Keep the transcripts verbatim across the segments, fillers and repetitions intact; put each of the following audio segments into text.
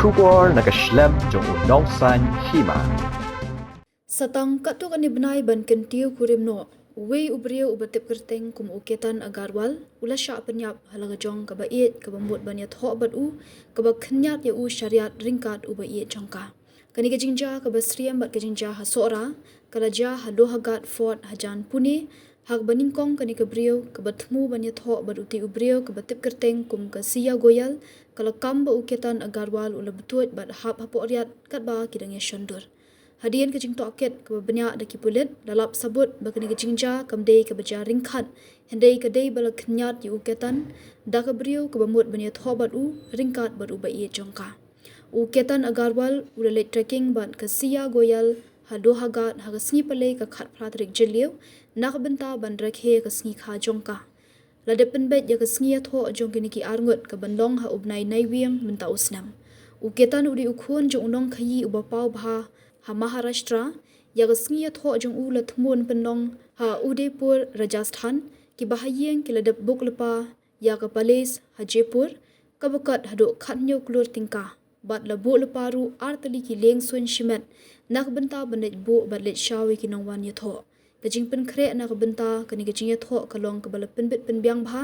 Khubor na ka shlem jong u nongsan hima. Satang katto katne bnai ban kyntiew kurim noh, uwei u briew uba tip kyrteng kum u Ketan Agarwal u la shah pynïap ha la ka jong kaba ïeit kaba mut ban ïathoh bad u, kaba khynñiat ïa u shariat ryngkat uba ïeit jong ka. Kane ka jingjia kaba syriem bad ka jingjia ha Sohra ka la jia ha Lohagarh Fort hajan Pune, ha kaba nyngkong kane ka briew kaba thmu ban ïathoh bad uti u briew kaba tip kyrteng kum ka Siya Goyal ka la kam ba u Ketan Agarwal u la btuid bad hap hapoh riat katba ki dang ïashon dur. Hadien ka jingtohkit kaba bniah da ki pulit, la lap sabut ba kane ka jingjia kam dei kaba jia ryngkat, hynrei ka dei ba la khynñiat ïa u Ketan da ka briew kaba mut ban ïathoh bad u ryngkat bad uba ïeit jong ka. U Ketan Agarwal u la leit trekking bad ka Siya Goyal ha Lohagarh ha ka sngi Palei ka khatphra tarik Jylliew, na ka bynta ban rakhe ka sngi kha jong ka. La dep pynbeit ïa ka sngi ïathoh jong kine ki arngut kaban long ha u bnai Naiwieng mynta u snem. U Ketan u dei u khun jong u nongkhaïi uba paw bha ha Maharashtra. Ïa ka sngi ïathoh jong u la thmu ban pynlong ha Udaipur, Rajasthan. Ki bahaïing ki la dep buk lypa ïa ka palace ha Jaipur, kaba kot haduh khathynñiew klur tyngka, bad la buh lypa ruh ar tylli ki lieng suiñ shimet na ka bynta ban leit buh bad leit shaw ïa ki nongwan ïathoh. Ka jingpynkhreh na ka bynta kane ka jingïathoh ka long kaba la pynbit pynbiang bha,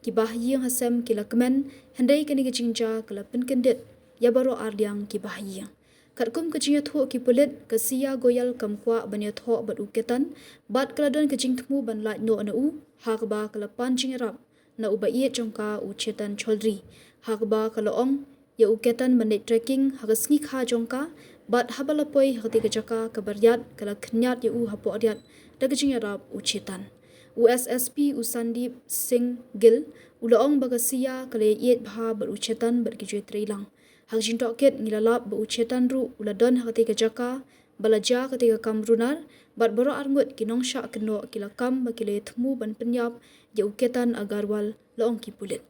ki bahaïing ha sem ki la kmen, hynrei kane ka jingjia ka la pynkyndit ïa baroh arliang ki bahaïing. Katkum ka jingïathuh ki pulit, ka Siya Goyal kam kwah ban ïathoh bad u Ketan, bad ka la don ka jingthmu ban lait noh na u, ha kaba ka la pan jingïarap na uba ïeit jong ka u Chetan Chaudhary, ha kaba ka la ong ïa u Ketan ban leit trekking ha ka sngi kha jong ka, bad haba la poi ha katei ka jaka kaba riat ka la khynñiat ïa u hapoh riat da ka jingïarap u Chetan. U S S P u Sandeep Singh Gill u la ong ba ka Siya ka la ïaieit bha bad u Chetan bad ki ju ïatreilang. Ha ka jingtohkit ngi la lap ba u Chetan ruh u la don ha katei ka jaka ba la jia katei ka kam runar, bad baroh arngut ki nongshah kynnoh ki la kam ba ki la ïathmu ban pynïap ïa u Ketan Agarwal, la ong ki pulit.